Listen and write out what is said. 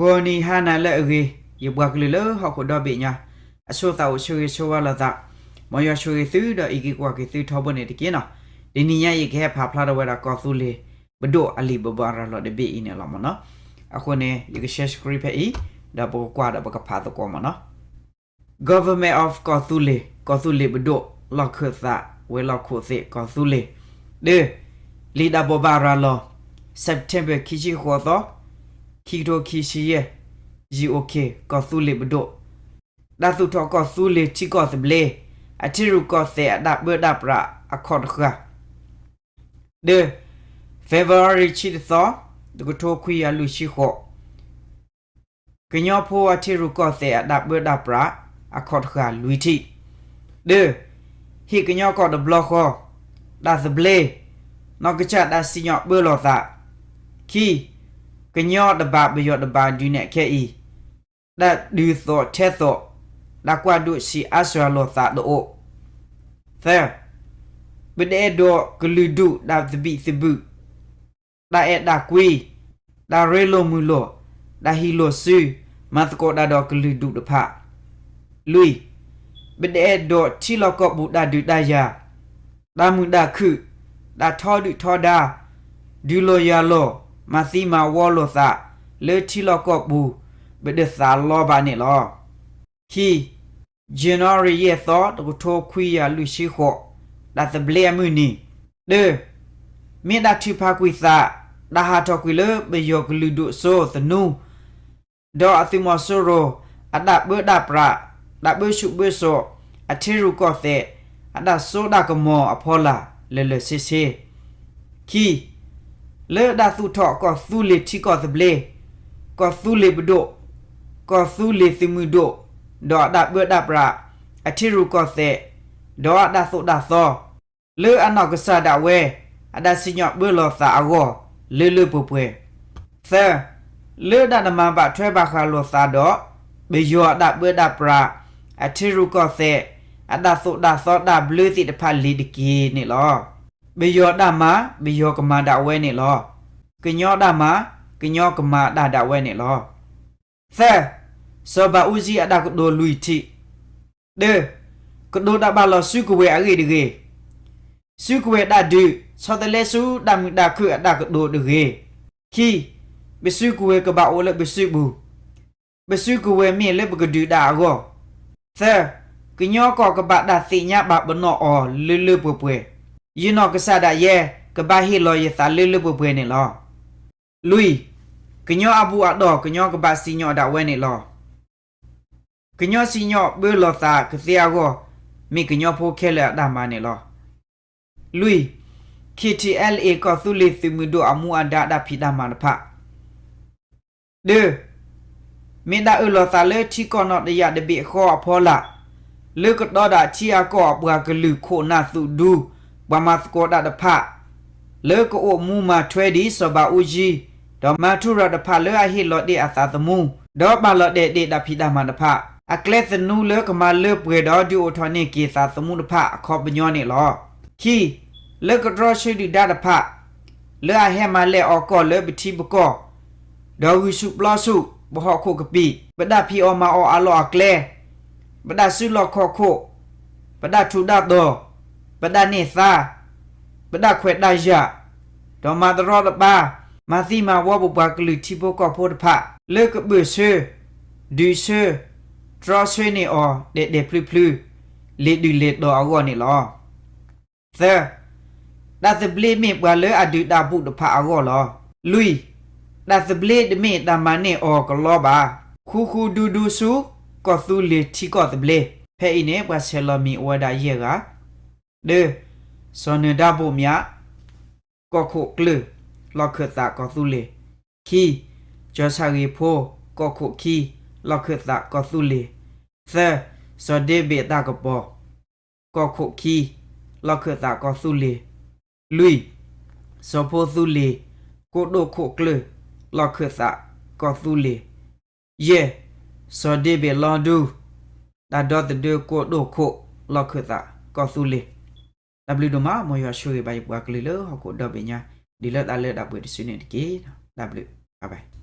ဂီၤနံၤဟါနၤလၢအဂ့ၤ, ယပှၤကလုာ်လၢဟီၣ်ခိၣ်ဒီဘ့ၣ်ညါ, အဆိသးအိၣ်ဆၢဂ့ၤဆၢဝါလိာ်သး, မ်ယွၤဆိၣ်ဂ့ၤသုဒီးအံးက့ၤကွၢ်က့ၤသုထီဘိန့ၣ်တက့ၢ်နီၤ. တနံၤညါအံၤကဟဲဖးဖျါထီၣ်ဝဲဒၣ်ကီၢ်သူလ့ၤပဒိၣ်အလံာ်ဘၣ်ဘၣ်ရၤလီၤတဘ့ၣ်အံၤန့ၣ်လီၤမ့ၢ်နီၤ. အဃိန့ၣ် ယက share screen ဖဲအံၤ, ဒီးပကကွၢ်ဒီးပကဖးသကိးမ့ၢ်နီၤ. Government of ကီၢ်သူလ့ၤ, ကီၢ်သူလ့ၤပဒိၣ်, လီၢ်ခၢၣ်သး, ဝဲၤလီၢ်ခိၣ်သ့ၣ်, ကီၢ်သူလ့ၤ. တၢ, လံာ်ဒၣ်ဘိးဘၣ်ရၤလီၤ, September ခံဆံဃိးသီ, ခံကထိခံဆံယဲၢ်, ယံၤအိၣ်ခ့ၣ်, ကီၢ်သူလ့ၤပဒိၣ်, တၢ်သူၣ်ထီၣ်ကီၢ်သူလ့ၤထံကီၢ်သဘျ့, အထံရူၢ်ကီၢ်သဲးအတၢ်ပၢတၢ်ပြးအခီၣ်တဃၢ်. တၢ, February ဆံတသီ, တကထိခွံကယၤလွံၢ်ဆံဃိး, ကညီဖိအထံရူၢ်ကီၢ်သဲးအတၢ်ပၢတၢ်ပြးအခီၣ်တဃၢ်လွံၢ်ထံၣ်. တၢ, ဟ့ၣ်ကညီကီၢ်တဘျီဃီ, တၢ်သဘျ့, နီၢ်ကစၢ်တၢ်စံၣ်ညီၣ်ပၢလီၤသး. ခံ, ကညီတဘၣ်ပယီၤတဘၣ်ဒုးနဲၣ်ခဲအံၤ, တၢ်ဒုးသိးထဲသိး, တၢ်ကွၢ်ဒိၣ်ဆံးအါစှၤလိာ်သးတအိၣ်. သၢ, ပတအဲၣ်ဒိးကလုာ်ဒူၣ်တၢ်သဘံၣ်သဘုၣ်, တၢ်အဲၣ်တၢ်ကွံ, တၢ်ရ့လိာ်မုာ်လိာ်, တၢ်ဟံးလိာ်စု, မၤသကိးတၢ်ဒီးကလုာ်ဒူၣ်တဖၣ်. လွံၢ်, ပတအဲၣ်ဒိးထံလီၢ်ကီၢ်ပူၤတၢ်ဒုးတၢ်ယၤ, တၢ်မုာ်တၢ်ခုၣ်, တၢ်ထီဒုၣ်ထီဒါ, ဒုးလိာ်ယၤလိာ်, မၤသံမၤဝီလိာ်သး, လၢထံလီၢ်ကီၢ်ပူၤ, ပတသးလီဘၣ်န့ၣ်လီၤ. ခံ, January ယဲၢ်သီ တကထိခွံကယၤလွံၢ်ဆံဃိး, တၢ်သဘျ့အမုၢ်နံၤ. တၢ, မ့ၢ်တၢ်ထုးဖးကွံာ်သး, တၢ်ဟးထီၣ်ကွံာ်လၢပယီၤကလုာ်ဒူၣ်စိသနူ, ဒီးအသုးမီၤစိရိၤ, အတၢ်ပၢတၢ်ပြး, တၢ်ပၢဆူၣ်ပၢစိး, အထံရူၢ်ကီၢ်သဲး, အတၢ်စိတၢ်ကမီၤအဖီလာ်လၢာ်လၢာ်ဆ့ဆ့. ခံ, လၢတၢ်သူၣ်ထီၣ်ကီၢ်သူလ့ၤထံကီၢ်သဘျ့, ကီၢ်သူလ့ၤပဒိၣ်, ကီၢ်သူလ့ၤသုးမုၢ်ဒိၣ်, ဒီးအတၢ်ပၢတၢ်ပြး, အထံရူၢ်ကီၢ်သဲး, ဒီးအတၢ်သိၣ်တၢ်သီ, လၢအနီၢ်ကစၢ်ဒၣ်ဝဲ, အတၢ်စံၣ်ညီၣ်ပၢလီၤသးအဂီၢ်, လၢလၢပှဲၤပှဲၤ. သၢ, လၢတၢ်တမၤဘၣ်ထွဲဘၣ်ဃးလိာ်သးဒီး, ပယီၤအတၢ်ပၢတၢ်ပြး, အထံရူၢ်ကီၢ်သဲး, အတၢ်သိၣ်တၢ်သီတၢ်ဘျၢသ့ၣ်တဖၣ်လံၤတက့ၢ်န့ၣ်လီၤ. ပယီၤတၢ်မၤ, ပယီၤကမၤဒၣ်ဝဲန့ၣ်လီၤ. ကညီတၢ်မၤ, ကညီကမၤတၢ်ဒၣ်ဝဲန့ၣ်လီၤ. သၢ, စီၤဘးအူကၠံအတၢ်ကတိၤလွံၢ်ထံၣ်. တၢ, ကတိၤတၢ်ဘၣ်လီၤစုကဝဲၤအဂ့ၢ်တဂ့ၤ. စုကဝဲၤတၢ်ဒုး, ဆီတလဲဆူတၢ်မုာ်တၢ်ခုၣ်အတၢ်ကတိၤတဂ့ၤ. ခံ, ပစုကဝဲၤကဘၣ်အိၣ်လၢပစုပူၤ, ပစုကဝဲၤမ့ၢ်လၢပကဒုးတၢ်အဂီၢ်. သၢ, ကညီကီၢ်ကဘၣ်တၢ်သ့ၣ်ညါဘၣ်ပနီၣ်အီၤလၢလၢပှဲၤပှဲၤ. ယနီၢ်ကစၢ်ဒၣ်ယဲ, ကဘၣ်ဟ့ၣ်လီၤယသးလၢလၢပှဲၤပှဲၤန့ၣ်လီၤ. လွံၢ်, ကညီအဘူးအတီၢ်ကညီကဘၣ်စံၣ်ညီၣ်ဒၣ်ဝဲန့ၣ်လီၤ. ကညီစံၣ်ညီၣ်ပၢလီၤသးကသ့အဂီၢ်, မ့ၢ်ကညီဖိခဲလၢာ်အတၢ်မၤန့ၣ်လီၤ. လွံၢ်, K T L A ကီၢ်သူလ့ၤသုးမုၢ်ဒိၣ်အမူအဒါအတၢ်ဖံးတၢ်မၤတဖၣ်. တၢ, မ့ၢ်တၢ်အၢၣ်လီၤသးလၢထံကီၢ်နီၣ်တယၢ်တဘ့ၣ်ဃီအဖီလာ်, လၢကတီၤဒၣ်ထံအကီၢ်အပှၤကလုာ်ခိၣ်နၢ်သုးဒူ, ပှၤမၤသကိးတၢ်တဖၣ်, လၢကအိၣ်မူမၤထွဲဒ်စီၤဘးအူကၠံ, ဒီးမၤထူရၤတဖၣ်လၢအဟ့ၣ်လီၤတ့ၢ်အသးသမူ, ဒီးပာ်လီၤတဲာ်တ့ၢ်တၢ်ဖံးတၢ်မၤတဖၣ်, အကျဲသနူလၢကမၤလၢပှဲၤဒီးဒုးအိၣ်ထီၣ်န့ၢ်က့ၤသးသမူတဖၣ်အခီပညီန့ၣ်လီၤ. ခံ, လၢကတြီဆၢဒုၣ်ဒါတဖၣ်, လၢအဟဲမၤလဲၢ်အီၤကီၢ်လၢပထံပကီၢ်, ဒီးဂုာ်ဆူၣ်ပျီဆူၣ်ပဟီၣ်ခိၣ်ကပံာ်, ပတၢ်ဖံးအီၣ်မၤအီၣ်အလီၢ်အကျဲ, ပတၢ်စုလီၢ်ခီၣ်ခိၣ်, ပတၢ်ထူးတၢ်တီၤ, ပတၢ်န့ၢ်သါ, ပတၢ်ခွဲးတၢ်ယာ်, ဒီးမၤတရီတပါ, မၤသံမၤဝီပပှၤကလုာ်ထံဖိကီၢ်ဖိတဖၣ်, လၢကဘၢၣ်ဆၢ, ဒုးဆၢ, တြီဆၢန့ၢ်အီၤဒဲးဒဲးဖျုးဖျုး, လ့ၤဒုၣ်လ့ၤတီၤအဂီၢ်န့ၣ်လီၤ. သၢ, တၢ်သဘျ့မ့ၢ်ပှၤလၢအဒုးတၢ်ဘူၣ်တဖၣ်အဂီၢ်လီၤ. လွံၢ်, တၢ်သဘျ့တမ့ၢ်တၢ်မၤန့ၢ်အီၤကလီဘၣ်. ဃူဃူဒူဒူဆူကီၢ်သူလ့ၤထံကီၢ်သဘျ့. ဖဲအံၤန့ၣ် ပှၤဆဲးလီၤမံၤအိၣ်ဝဲဒၣ်ယဲၢ်ဂၤ, တၢ, စီၤနၢၤဒါဘိၣ်မၠး, ကီၢ်ခိၣ်ကျၢၢ်, လီၢ်ခၢၣ်သးကီၢ်သူလ့ၤ, ခံ, ကၠီၤဆၣ်ဂ့ၤဖိ, ကီၢ်ခိၣ်ခံ, လီၢ်ခၢၣ်သးကီၢ်သူလ့ၤ, သၢ, စီၤဒ့ဘ့ၣ်တၢ်ကပီၤ, ကီၢ်ခိၣ်ခံ, လီၢ်ခၢၣ်သးကီၢ်သူလ့ၤ, လွံၢ်, စီၤဖိသူလ့ၤ, ကိတိာ်ခိၣ်ကျၢၢ်, လီၢ်ခၢၣ်သးကီၢ်သူလ့ၤ, ယဲၢ်, စီၤဒ့ဘ့ၣ်လီၤဒူ, တၢ်ဒီသဒၢကိတိာ်ခိၣ်, လီၢ်ခၢၣ်သးကီၢ်သူလ့ၤ. တၢ်ဘျုးဒိၣ်မး, မ်ယွၤဆိၣ်ဂ့ၤဘၣ်ယပှၤကလုာ်လၢဟီၣ်ခိၣ်ဒီဘ့ၣ်ညါ, ဒ်လၢတၢ်လၢတၢ်ပှဲၤတစုန့ၣ်တက့ၢ်. တၢ်ဘျုး, bye bye.